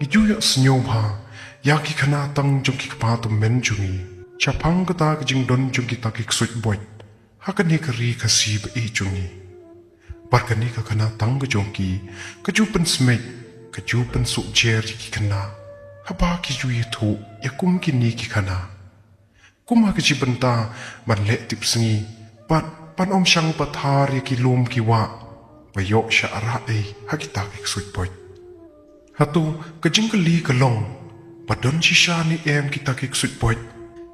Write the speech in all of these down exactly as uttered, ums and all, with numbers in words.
Ju ïohsngew bha ïa ki khana tang jong ki kpa tymmen jong ngi shaphang kata ka jingdon jong kita ki ksuid boit ha kane ka ri Khasi ba-ïeit jong ngi. Bad kane ka khana tang ka jong ki ka ju pynsmit, ka ju pynsuh jer ïa ki khynnah haba ki ju ïathuh ïa kum kine ki khana. Kum ha ka jingpynta ban leh tipsngi bad ban ym shang pathar ïa ki lum ki wah ba ïoh shah rah ei ha kita ki ksuid boit. Hato ka jingkylli ka long ba don shisha ne em kita ki ksuid boit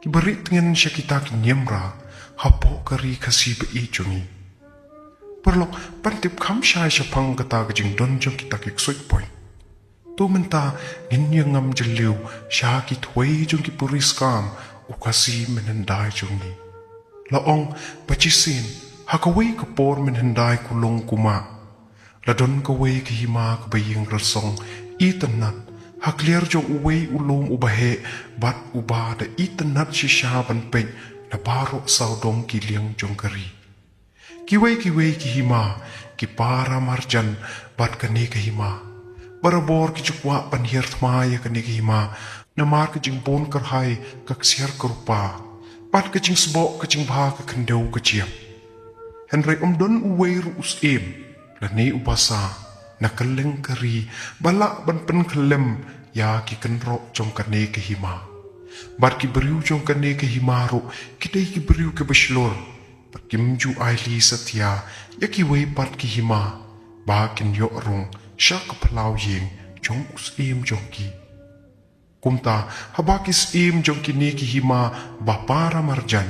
kiba ri tngen sha kita ki niamra hapoh ka ri Khasi ba-ïeit jong ngi? Paralok, ban tip kham shai shaphang kata ka jingdon jong kita ki ksuid boit, to mynta ngin ïa ngam jylliew sha ki thwei jong ki puriskam u Khasi mynhyndai jong ngi. La ong ba shisien ha kawei ka por mynhyndai kulung kumah, la don kawei ka hima kaba ïeng rasong itynnad ha kliar jong uwei u lum uba heh bad uba da itynnad shisha ban peit na baroh sawdong ki liang jong ka ri. Kiwei kiwei ki hima ki para marjan bad kane ka hima. Barabor ki ju kwah ban hiar thma ïa kane ka hima namar ka jingbun kyrhai ka ksiar ka rupa bad ka jingsboh ka jingbha ka khyndew ka jiap. Hynrei ym don uwei ruh u syiem lane u basa na kylleng ka ri ba lah ban pynkhyllem ïa ki kynroh jong kane ka hima. Bad ki briew jong kane ka hima ruh ki dei ki briew kiba shlur bad kim ju ailad satia ïa kiwei pat ki hima ba kin ïoh rung sha ka phyllaw ïing jong u syiem jong ki. Kumta haba ki syiem jong kine ki hima ba para marjan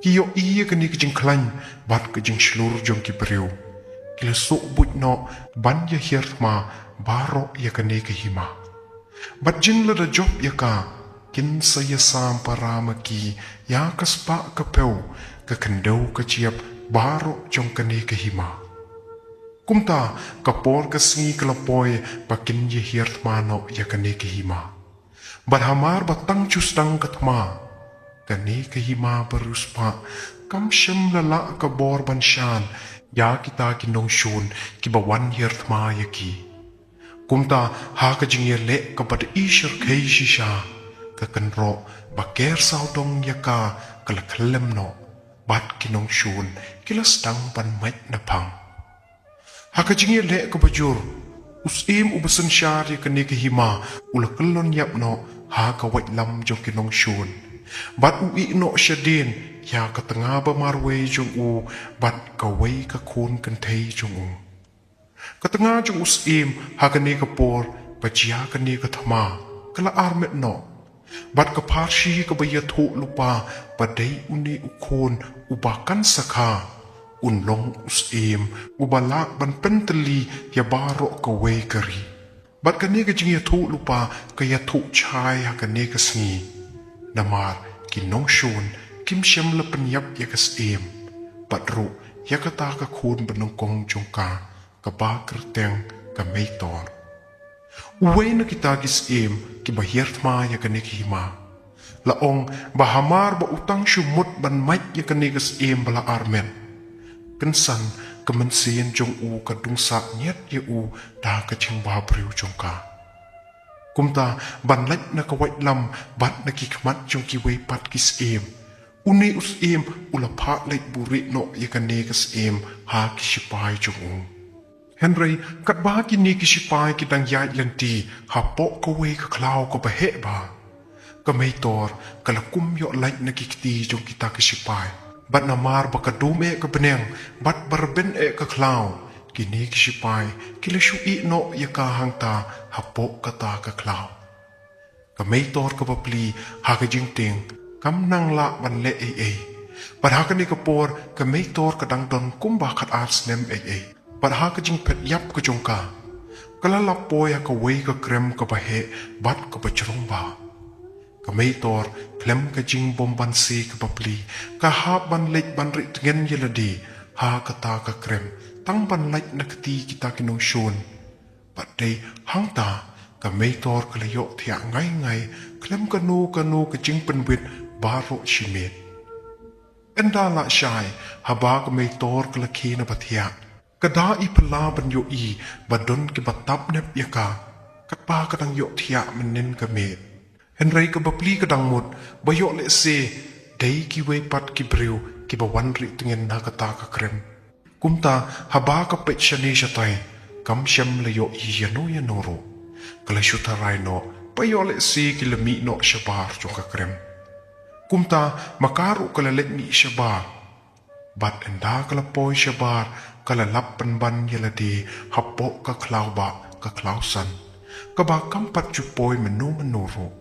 ki ïohi ïa kane ka jingkhlaiñ bad ka jingshlur jong ki briew, ki la suk buit noh ban ïa hiar thma baroh ïa kane ka hima. Bad jin lada jop ïa ka, kin sa ïa sam para ma ki ïa ka spah ka phew ka khyndew ka jiap baroh jong kane ka hima. Kumta ka por ka sngi ka la poi ba kin ïa hiar thma noh ïa kane ka hima. Bad hamar ba tang ju sdang ka thma, kane ka hima ba riewspah kam shym la lah ka bor ban shan ïa kita ki nongshun kiba wan hiar thma ïa ki. Kumta ha ka jingïaleh kaba da i shyrkhei shisha, ka kynroh ba ker sawdong ïa ka ka la khyllem noh bad ki nongshun ki la sdang ban mait na phang. Ha ka jingïaleh kaba jur, u syiem uba synshar ïa kane ka hima u la kyllon ïap noh ha ka waitlam jong ki nongshun bad u ïeh noh shadien ïa ka tnga ba marwei jong u bad kawei ka khun kynthei jong u. Ka tnga jong u syiem ha kane ka por ba jia kane ka thma ka la armet noh. Bad ka pharshi kaba ïathuh lypa ba dei une u khun uba kan sa kha, un long u syiem uba lah ban pyntylli ïa baroh kawei ka ri. Bad kane ka jingïathuh lypa ka ïathuh shai ha kane ka sngi. Namar ki nongshun kim shym la pynïap ïa ka syiem bad ruh ïa kata ka khun banyngkong jong ka kaba kyrteng ka Meitor. Uwei na kita ki syiem kiba hiar thma ïa kane ka hima, la ong ba hamar ba u tang shu mut ban mait ïa kane ka syiem ba la armet, kynsan ka mynsiem jong u ka dung sah ñiat ïa u da ka jingbhabriew jong ka. Kumta ban lait na ka waitlam bad na ki khmat jong kiwei pat ki syiem, une u syiem u la phah leit buhrieh noh ïa kane ka syiem ha ki shipai jong u. Hynrei katba kine ki shipai ki dang ïaid lynti hapoh kawei ka khlaw kaba heh bha, ka Meitor ka la kum ïoh lait na ki kti jong kita ki shipai. Bad namar ba ka dum eh ka bneng bad ba rben eh ka khlaw, kine ki shipai ki la shu ïeh noh ïa ka hangta hapoh kata ka khlaw. Ka Meitor kaba pli ha ka jingtieng kam nang lah ban leh ei ei. Bad ha kane ka por ka Meitor ka dang don kumba khatar snem ei ei. Bad ha ka jingphet ïap ka jong ka, ka la lap poi ha kawei ka krem kaba heh bad kaba jrong bha. Ka Meitor khlem ka jingbym banse kaba pli, ka hap ban leit ban rieh tngen ïa lade ha kata ka krem tang ban lait na kti kita ki nongshun. Bad dei hangta ka Meitor ka la ïohthiah ngai ngai khlem kano kano ka jingpynwit baroh shi miet. Ynda la shai, haba ka Meitor ka la khie na ba thiah, ka da i phylla ban ïohi ba don kiba tap nep ïa ka. Katba ka dang ïohthiah mynnin ka miet. Hynrei ka bapli ka dang mut ba ïoh lehse dei kiwei pat ki briew kiba wan rieh tngen na kata ka krem. Kumta haba ka peit shane shatai, kam shym la ïohi ïano ïano ruh. Ka la shu tharai noh ba ïoh lehse ki la mih noh shabar jong ka krem. Kumta ma ka ruh ka la leit mih shabar. Bad ynda ka la poi shabar, ka la lap pynban ïa lade hapoh ka khlaw bah ka khlaw san, kaba kam pat ju poi mynno mynno ruh.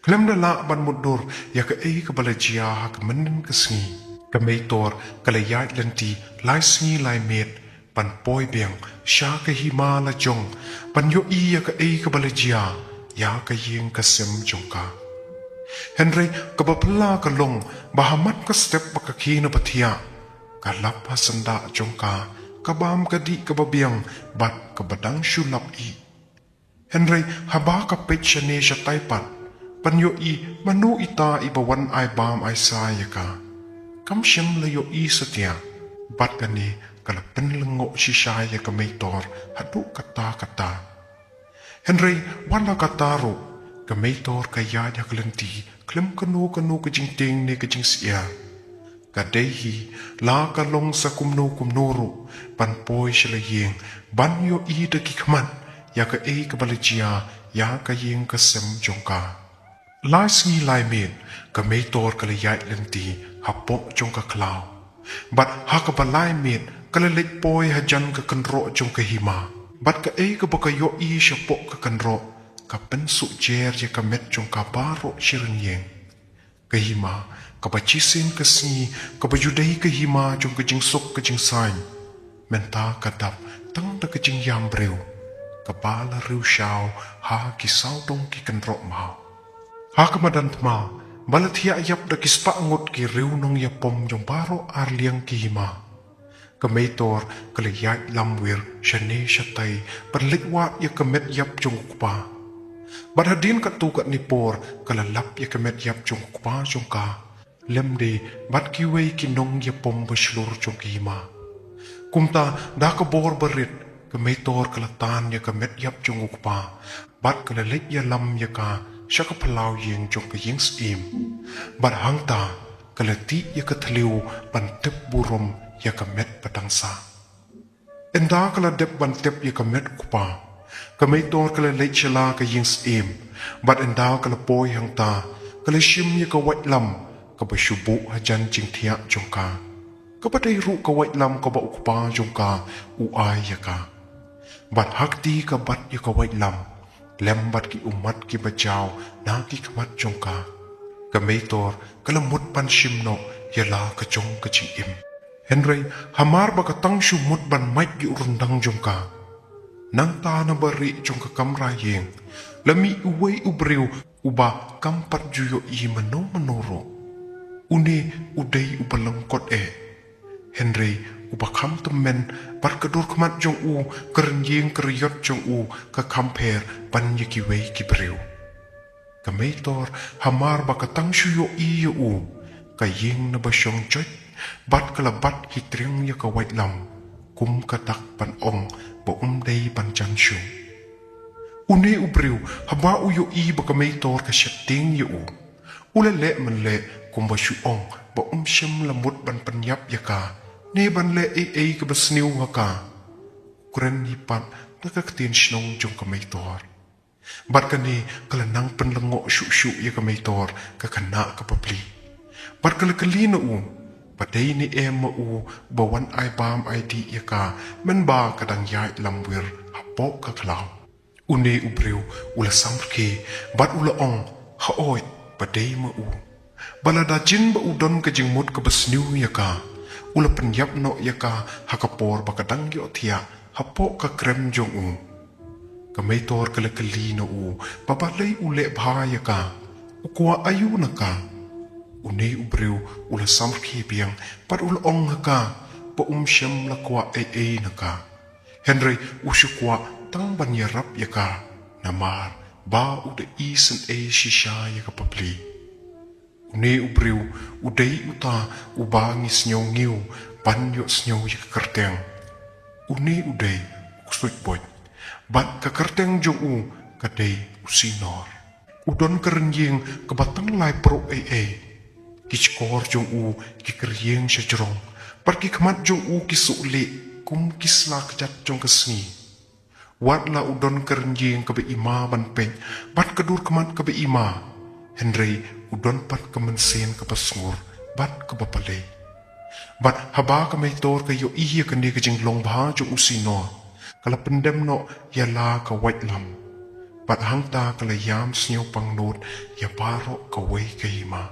Khlem da lah ban mutdur ïa kaei kaba la jia ha ka mynnin ka sngi, ka Meitor ka la ïaid lynti lai sngi lai miet ban poi biang sha ka hima la jong ban ïohi ïa kaei kaba la jia ïa ka ïing ka sem jong ka. Hynrei kaba phylla ka long ba ha man ka step ba ka khie na ba thiah, ka lap ha syndah jong ka ka bam ka dih kaba biang bad kaba dang shu lap ih. Hynrei haba ka peit shane shatai pat ban ïohi mano ita iba wan ai bam ai sai ïa ka, kam shym la ïohi satia. Bad kane ka la pynlyngngoh shisha ïa ka Meitor haduh katta katta. Hynrei wat la katta ruh, ka Meitor ka ïaid ha ka lynti khlem kano kano ka jingtieng ne ka jingsyiar. Ka dei hi la ka long sa kumno kumno ruh ban poi sha la ïing ban ïohi da ki khmat ïa kaei kaba la jia ïa ka ïing ka sem jong ka. Lai sngi lai miet ka Meitor ka la ïaid lynti hapoh jong ka khlaw. Bad ha kaba lai miet ka la leit poi hajan ka kynroh jong ka hima. Bad kaei kaba ka ïohi shapoh ka kynroh ka pynsuh jer ïa ka met jong ka baroh shi rynïeng. Ka hima kaba shisien ka sngi kaba ju dei ka hima jong ka jingsuk ka jingsaiñ, mynta ka dap tang da ka jingïam briew kaba la riewshaw ha ki sawdong ki kynroh maw. Ha ka madan thma ba la thiah ïap da ki spah ngut ki riew nongïapom jong baroh ar liang ki hima, ka Meitor ka la ïaid lamwir shane shatai ban leit wad ïa ka met ïap jong u kpa. Bad hadien katto katne por ka la lap ïa ka met ïap jong u kpa jong ka lymde bad kiwei ki nongïapom ba shlur jong ka hima. Kumta da ka bor ba rit ka Meitor ka la tan ïa ka met ïap jong u kpa bad ka la leit ïalam ïa ka sha ka phyllaw ïing jong ka ïing syiem. Bad hangta ka la tih ïa ka thliew ban tip burom ïa ka met ba dang sah. Ynda ka la dep ban tip ïa ka met u kpa, ka Meitor ka la leit sha la ka ïing syiem. Bad ynda ka la poi hangta ka la shim ïa ka waitlam kaba shu buh hajan jingthiah jong ka, kaba dei ruh ka waitlam kaba u kpa jong ka u ai ïa ka. Bad ha kti ka bat ïa ka waitlam lem bad ki ummat kiba jaw na ki khmat jong ka, ka Meitor ka la mut ban shim noh ïa la ka jong ka jingim. Hynrei hamar ba ka tang shu mut ban mait ïa u ryndang jong ka, nangta na barieh jong ka kamra ïing la mih uwei u briew uba kam pat ju ïohi mano mano ruh. Une u dei uba lyngkot eh, hynrei uba kham tymmen bad ka dur khmat jong u, ka rynïeng ka riot jong u ka kham pher ban ïa kiwei ki briew. Ka Meitor hamar ba ka tang shu ïohi ïa u, ka ïeng na ba shong joit bad ka la bat hi triang ïa ka waitlam kum ka dak ban ong ba um dei ban jan shuh. Une u briew haba u ïohi ba ka Meitor ka sheptieng ïa u, u la leh mynleh kumba shu ong ba um shym la mut ban pynïap ïa ka ne ban leh ei ei kaba sniew ha ka. U kren hi pat da ka ktien shnong jong ka Meitor. Bad kane ka la nang pynlyngngoh shuh shuh ïa ka Meitor ka khynnah ka bapli. Bad ka la kylli na u ba dei ne em ma u ba wan ai bam ai dih ïa ka mynba ka dang ïaid lamwir hapoh ka khlaw. Une u briew u la samrkhie bad u la ong, haoid, ba dei ma u. Ba lada jin ba u don ka jingmut kaba sniew ïa ka, u la pynïap noh ïa ka ha ka por ba ka dang ïohthiah hapoh ka krem jong u. Ka Meitor ka la kylli na u ba balei u leh bha ïa ka, u kwah aïu na ka. Une u briew u la samrkhie biang bad u la ong ha ka ba um shym la kwah ei ei na ka, hynrei u shu kwah tang ban ïarap ïa ka namar ba u da isynei shisha ïa ka bapli. Une u briew u dei uta uba ngi sngew ngiew ban ïohsngew ïa ka kyrteng, une u dei u ksuid buit. Bad ka kyrteng jong u ka dei u Sinor. U don ka rynïeng kaba tang lai pruh ei ei. Ki shkor jong u ki kyrïeng sha jrong, bad ki khmat jong u ki suh lieh kum ki sla kjat jong ka sngi. Wat la u don ka rynïeng kaba ima ban peit, bad ka dur khmat kaba ima, hynrei u don pat ka mynsiem kaba sngur bad kaba palei. Bad haba ka Meitor ka ïohi ïa kane ka jinglong bha jong u Sinor, ka la pyndem noh ïa la ka waitlam. Bad hangta ka la ïam sngewpang nud ïa baroh kawei ka hima.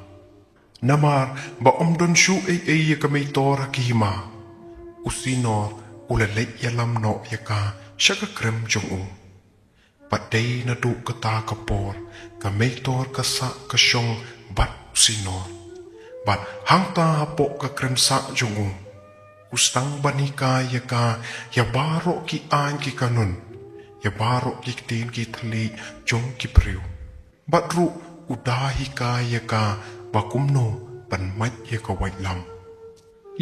Namar ba ym don shuh ei ei ïa ka Meitor ha ka hima, u Sinor u la leit ïalam noh ïa ka sha ka krem jong u. Bad dei naduh kata ka por ka Meitor ka sah ka shong bad u Sinor. Bad hangta hapoh ka krem sah jong u, u sdang ban hikai ïa ka ïa baroh ki aiñ ki kanun, ïa baroh ki ktien ki thylliej jong ki briew. Bad ruh u da hikai ïa ka ba kumno ban mait ïa ka waitlam.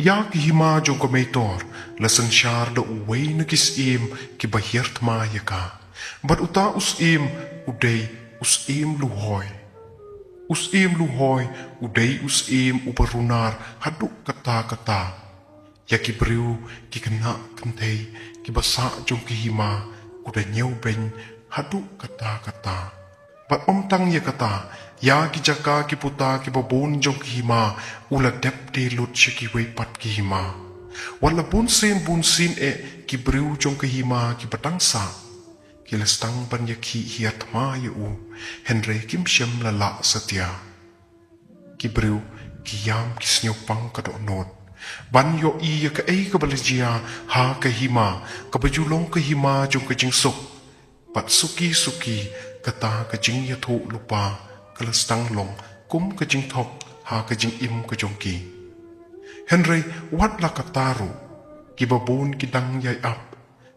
Ïa ka hima jong ka Meitor la synshar da uwei na ki syiem kiba hiar thma ïa ka. Bad uta u syiem u dei u syiem Luhoi. U syiem Luhoi u dei u syiem uba runar haduh katta katta. Ïa ki briew, ki khynnah kynthei kiba sah jong ka hima, u da ñiewbeiñ haduh katta katta. Bad ym tang ïa kata, ïa ki jaka ki puta kiba bun jong ka hima u la dep die lut sha kiwei pat ki hima. Wat la bunsien bunsien eh ki briew jong ka hima kiba dang sah, ki la sdang ban ïakhih hiar thma ïa u, hynrei kim shym la lah satia. Ki briew ki ïam ki sngewpang ka dohnud ban ïohi ïa kaei kaba la jia ha ka hima, kaba ju long ka hima jong ka jingsuk. Bad suki suki kata ka jingïathuhlypa ka la sdang long kum ka jingthok ha ka jingim ka jong ki. Hynrei wat la kata ruh, kiba bun ki dang ïai ap,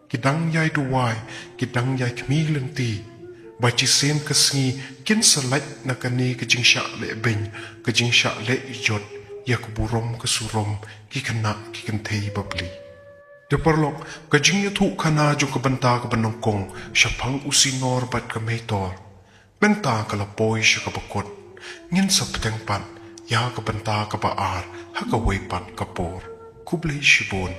ki dang ïai duwai, ki dang ïai khmih lynti ba shisien ka sngi kin sa lait na kane ka jingshah lehbeiñ, ka jingshah leh ijot ïa ka burom ka surom ki khynnah ki kynthei bapli. Te paralok, ka jingïathuhkhana jong ka bynta kaba nyngkong shaphang u Sinor bad ka Meitor, mynta ka la poi sha kaba kut. Ngin sa bteng pat ïa ka bynta kaba ar ha kawei pat ka por. Khublei shibun.